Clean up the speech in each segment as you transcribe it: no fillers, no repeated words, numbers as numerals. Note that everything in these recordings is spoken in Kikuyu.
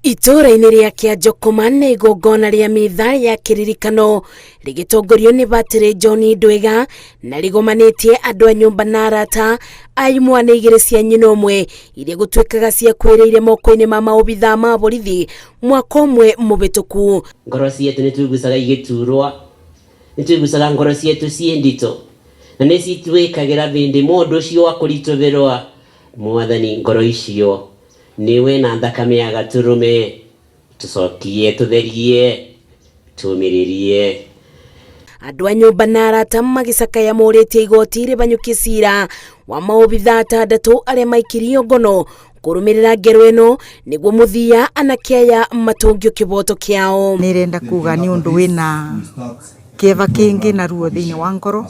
Itũũra-inĩ rĩa Kĩanjokoma nĩ igongona rĩa mitha ya kĩririkano rĩgĩtongorio nĩ Batĩrĩ John Ndwĩga na rĩgomanĩtie andũ a nyũmba na arata a imwana igĩrĩ cia nyina ũmwe iria gũtuĩkaga ciakuĩrĩire moko-inĩ ma maobithaa ma borithi mwaka ũmwe mũhĩtũku. Ngoro cietu nĩ tuigucaga igĩturwa, nĩ tuigucaga ngoro cietu ciĩ ndito na nĩ citwĩkagĩra bĩndĩ mũndũ ũcio wa kũritũbĩrwa. Mwathani, ngoro icio nĩwe na thakame ya gatũrũme tũcokie, tũtherie, tũmĩrĩrie. Andũ a nyũmba na arata magĩcakaya morĩtie igoti rĩbanyũkie cira wa maobithaa atandatũ arĩa maikirio ngono kũrũmĩrĩra ngero ĩno nĩguo mũthia anake aya matũngio kĩboto kĩao. Nĩrenda kuga nĩ ũndũ wĩna kĩeva kĩngĩ na ruo thĩinĩ wa ngoro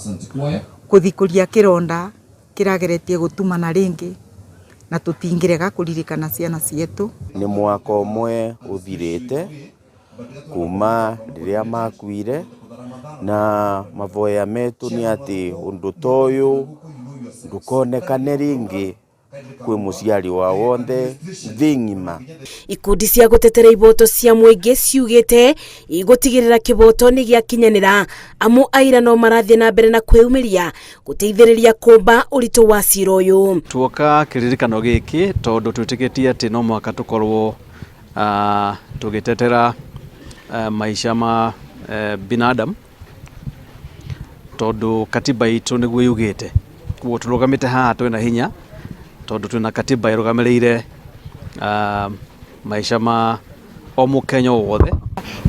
kũthikũria kĩronda kĩrageretie gũtumana rĩngĩ na tũtingĩrega kũririkana ciana cietu. Nĩ mwaka ũmwe ũthirĩte kuma rĩrĩa makuire, na mavoya metu nĩ atĩ ũndũ ta ũyũ ndũkonekane rĩngĩ kwĩ mũciari wa wonthe thĩ ng'ima. Ikundi cia gũtetera iboto cia mũingĩ ciugĩte igũtigĩrĩra kĩboto nĩ gĩakinyanĩra amu aira no marathiĩ na mbere na kwĩyumĩria gũteithĩrĩria kũmba ũritũ wa cira ũyũ. Tuoka kĩririkano gĩkĩ tondũ twĩtĩkĩtie atĩ no mũhaka tũkorwo tũgĩtetera maica ma binadamu tondũ katiba itũ nĩguo yugĩte. Koguo tũrũgamĩte haha twĩna hinya tondũ twĩna katiba ĩrũgamĩrĩire maica ma o mũkenya o wothe.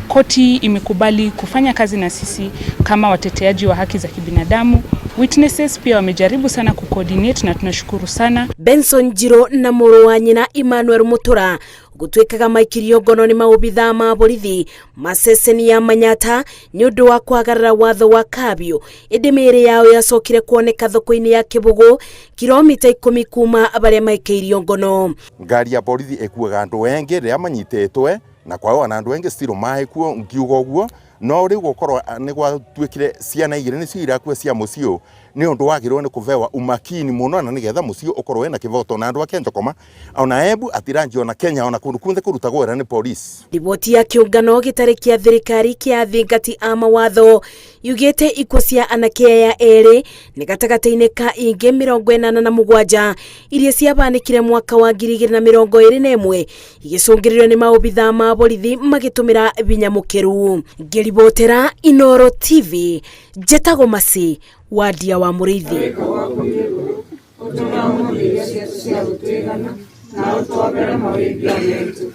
Koti imekubali kufanya kazi na sisi kama wateteaji wa haki za kibinadamu. Witnesses pia wamejaribu sana kucoordinate na tunashukuru sana. Benson Njiro na mũrũ wa nyina Emmanuel Mutura gũtuĩkaga maikirio ngono nĩ maobithaa ma borithi maceceni ya Manyata nĩ ũndũ wa kwagarara watho wa kabio, ĩndĩ mĩĩrĩ yao yacokire kuoneka thoko-inĩ ya Kĩbũgũ kilomita 10 kuma barĩa maikĩirio ngono. Ngari ya borithi ĩkuaga andũ engĩ rĩrĩa manyitĩtwe na kwao na andũ engĩ still maĩ kuo ngiuga ũguo, no rĩu gũkorwo nĩ gwatuĩkire ciana igĩrĩ nĩcio irakua cia mũciĩ ũyũ, nĩ ũndũ wagĩrĩirwo nĩ kũbewa umakini mũno na nĩgetha mũciĩ ũkorwo wĩna kĩboto na andũ a Kĩanjokoma ona Embu atiranji ona Kenya ona kũndũ kuothe kũrutagwo wĩra nĩ polisi. Riboti ya kĩũngano gĩtarĩ kĩa thirikari kĩa athingati a mawatho yugĩte ikuũ cia anake aya erĩ nĩ gatagatĩ-inĩ ka ingĩ 87 iria ciabanĩkire mwaka wa 2021 igĩcũngĩrĩrio nĩ maobithaa ma borithi magĩtũmĩra binya mũkĩru. Ngĩribotera Inoro TV, njetagwo Masi Wadia wa Mũrĩithi. Ũtũhe ũmũthĩ irio ciitũ cia gũtũigana, na ũtuohere mawĩhia metu.